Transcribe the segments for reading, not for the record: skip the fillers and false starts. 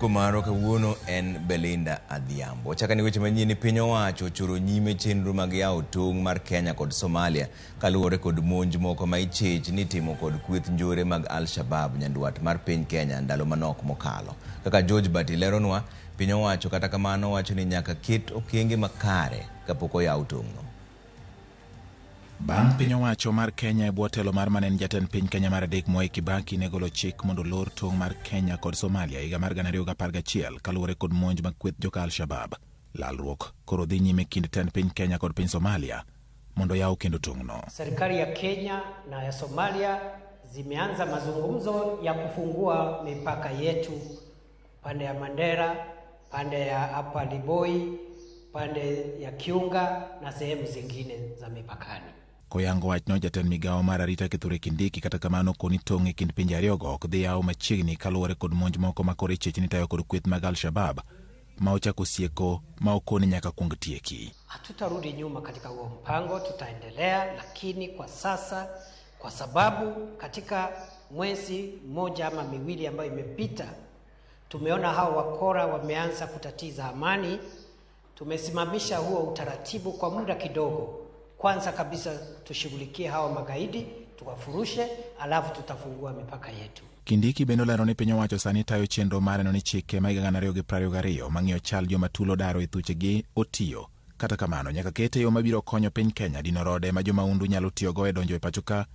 Marwa kawuono en Belinda Adhiambo. Wachako ni weche manyien ni piny owacho ochoro nyime chenro mag yawo tong' mar Kenya kod Somalia kaluwore kod monj moko ma ichich ni itimo kod kweth njore mag Al-Shabaab nyandwat mar piny Kenya ndalo manok mokalo. Kaka George Bati leronwa, piny owacho kata kamano wacho ni nyaka ket okenge makare kapok oyaw tong'no. Bang' piny owacho mar Kenya e bwo telo mar mane en jatend piny Kenya mar adek Mwai Kibaki ne golo chik mondo olor tong' mar Kenya kod Somalia higa mar 2011 kaluwore kod monj mag kweth joka Al-Shabaab. Lalruok koro dhi nyime kind tend piny Kenya kod piny Somalia mondo yaw kendo tong'no. Serikali ya Kenya na ya Somalia zimeanza mazungumzo ya kufungua mipaka yetu pande ya Mandera, pande ya hapa Liboi, pande ya Kiunga na sehemu zingine za mipakani. Koyango wachno, jatend migawo mar arita Kithure Kindiki kata kamano koni tong' e kind pinje ariyogo ok dhi yaw machiegni kaluwore kod monj moko ma koro ichich ni tayo kod kweth mag Al-Shabaab ma ochako sieko ma okoni nyaka kuong tieki. Hatutarudi nyuma katika huo mpango, tutaendelea, lakini kwa sasa, kwa sababu katika mwezi mmoja ama miwili ambayo imepita, tumeona hao wakora wameanza kutatiza amani. Tumesimamisha huo utaratibu kwa muda kidogo. Kwanza kabisa tushughulikie hawa magaidi, tuwafurushe, alafu tutafungua mipaka yetu. Kindiki bende olero ni piny owacho sani tayo chenro mar neno ni chike ma higa 2022 mang'iyo chal joma tulo daro e thuchegi otiyo. Kata kamano nyaka kete yo mabiro konyo piny Kenya dino rode ma jomahundu nyalo tiyogo e donjo e pacho ka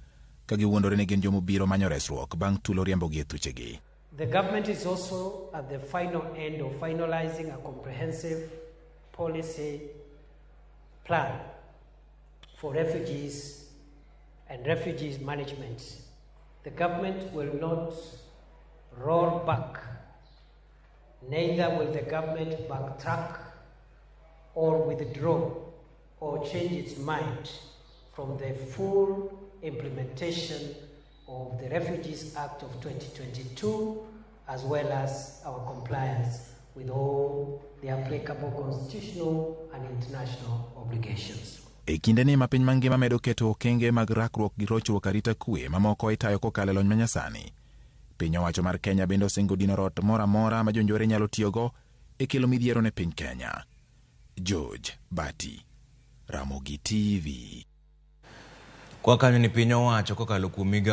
ka giwuondore ni gin jomobiro manyo resruok bang' tulo riembogi e thuchegi. The government is also at the final end of finalizing a comprehensive policy plan for refugees and refugees management. The government will not roll back, neither will the government backtrack or withdraw or change its mind from the full implementation of the Refugees Act of 2022, as well as our compliance with all the applicable constitutional and international obligations. E kindeni ma piny mangima medo keto okenge mag rakruok gi rochruok arita kwe mamoko itayo kokalo e lony manyasani. Piny owacho mar Kenya bende osingo dino rot moro amora ma jonjore nyalo tiyogo e kelo midhiero ne piny Kenya. George Bati, Ramogi TV. Kwa kanyo ni piny owacho kokalo kuom migawo